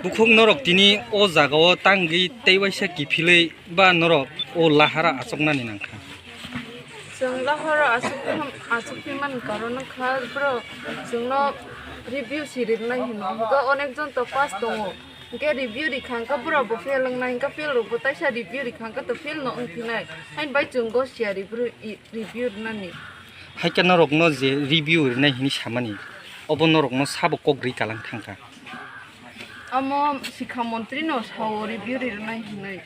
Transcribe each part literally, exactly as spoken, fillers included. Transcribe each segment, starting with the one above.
Bukhuk norok tini o jaga o tangwi tei waisa kiphilwi ba norok o lahara achuknani nangkha. Chwng lahara achuk, achukphi man karon wngkha bro, chwngno review si rinai hino. Hwnkhe onek jon to pass tongo. Hwnkhe review rikha hwnkhe borok bo fail wngnai, hwnkhe fail rok bo taisa review rikha hwnkhe to fail no wngphinai. Hain bai chwng go siya review, i-, review rinani. Haikhe norokno je review rinai hinwi samani, obo norokno sabo kok rwi kalang thangkha. Omo sikha montri no sao review rinai hinwi.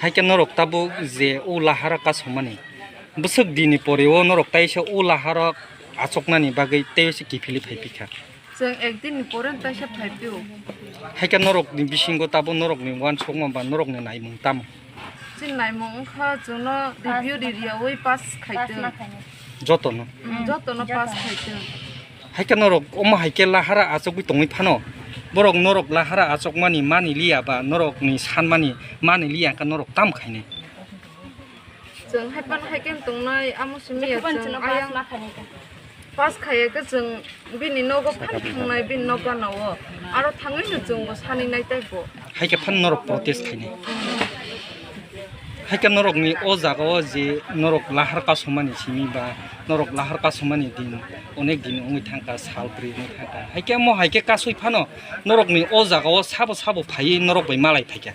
Haikhe norok tabuk je o lahara kasomani, bwswk dini pore o norok taisa o lahara achoknani bagwi tei se kiphilwi phai phikha. Chwng ekdin ni pore taisa phai phio. Haikhe norok ni bisingo tabuk norok ni uansukma ba norok ni naimung tamo? Chini naimung wngkha chwngno review ri riyaui pass khaitwng. Joto no? Mm, joto no pass khaitwng. Haikhe norok omo haikhe lahara achukgwi tongwi phano, borok norok lahara achukmani mani liya ba norok ni sanmani mani liya wngkha norok tamo khainai? Chwng hai pan hai khe tongnai, amo simi ya chwng ayang pass khaiya khe chwng bini nogo phan thangnai, bini nok gana o. Aro thangwi no chwng bo sani nai tei bo. Hai khe phan norok protest khainai. Hai khe norok ni o jaga o je norok lahar kasomani simi ba norok lahar kasomani din onek din wngwi thangkha, sal bwrwi wngwi thangkha. Hai khe mo hai khe kasui phano norok ni o jaga o sabo sabo phaiwi norok bai malai phaikha.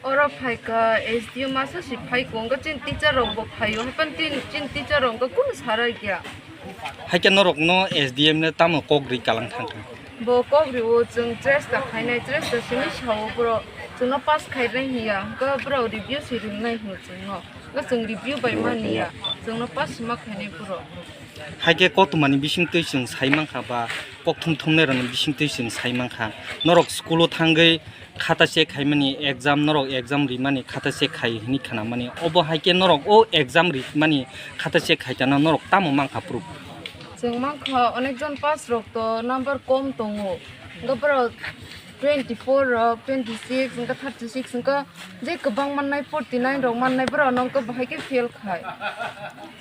Oro phaikha S D M masa si phaikha, wngkha chini teacher rok bo phaio, haikhe chini, chini teacher rok wngkha kunu sarai kya. Haikhe norok no S D M le tamo kok ri kalang thangkha? Bo kok rio, chwng chesta khainai, chesta simi sao bro, chwngno pass khainai hiya, wngkha bro review si rinai hino chwngno, wngkha chwng review bai mani ya, chwngno pass ma khainai bro. Haikhe koktwmani bisingtwi chwng sai mankha ba kokthum thumnai rokni bisingtwi chwng sai mankha, norok school o thangwi khata check khaimani exam, norok exam rimani khata check khai hwnwi khnamani, obo haikhe norok o exam rimani khata check khaitano norok tamo mankha proof? Chwng mankha onek jon pass rok to number kom tongo, wngkha borok twenty four rok, twenty six, wngkha thirty six, wngkha je kwbang mannai forty nine rok mannai borok no wngkha bahai khe fail khai.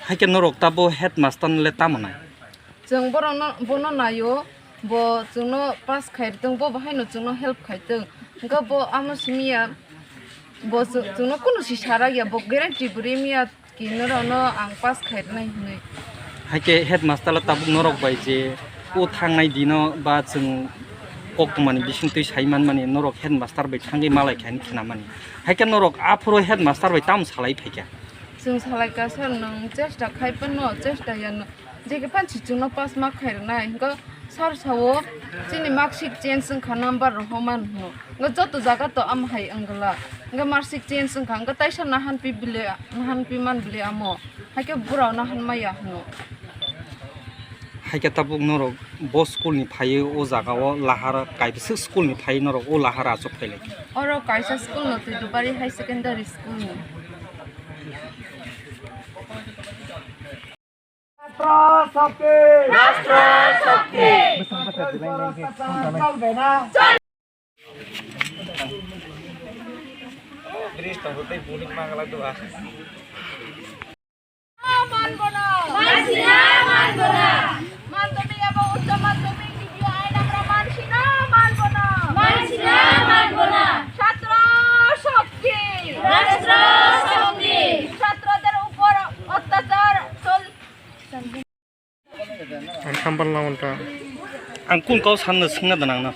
Haikhe norok tabo headmaster no le tamo nai? Chwng borokno, bono naio, bo chwngno pass khaitwng, bo bahaino chwngno help khaitwng. Hwnkhe bo amo simi ya, bo chw-, chwngno kunu si sarak ya, bo guarantee bo rimya ki norokno ang pass khairwnai hwnwi. Haikhe headmaster o tabuk norok bai je o thangnai dino ba chwng koktwmani bisingtwi sai manmani norok headmaster bai thangwi malai kha hinwi khnamani. Haikhe norok aphuru headmaster bai tamo salai phaikha? Chwng salaikha, "Sir, nwng chesta khai phano chesta ya, nwng je khe phan si chwngno pass ma khairwnai." Hwnkhe sir sao, "Chini mark sheet change wngkha, number rohorman," hwno. Hwnkhe joto jaga to amo hai wngla. Hwnkhe mark sheet change wngkha, hwnkhe taisa nahan pi bile, nahan pi man bile amo. Haikhe bura nahan maya hwno. Haikhe tabuk norok bo school ni phaiwi o jaga o lahar kaisa school ni phaiwi norok o lahar achuk phailai? Oro kaisa school no Twidubari High Secondary School ni. Rashtra Shakti! Rashtra Shakti! Bridge tongo tei bulik manglak dua. Manbono. Mansina manbono. Madhyamik abo uccho madhyamik D B O ain amra mansina manbono. Mansina manbono. Chhatro shakti. Rashtra shakti. Chhatroder upor otyachar chol- Ang sambal na unta. Ang kun kau sanna singna da nangna.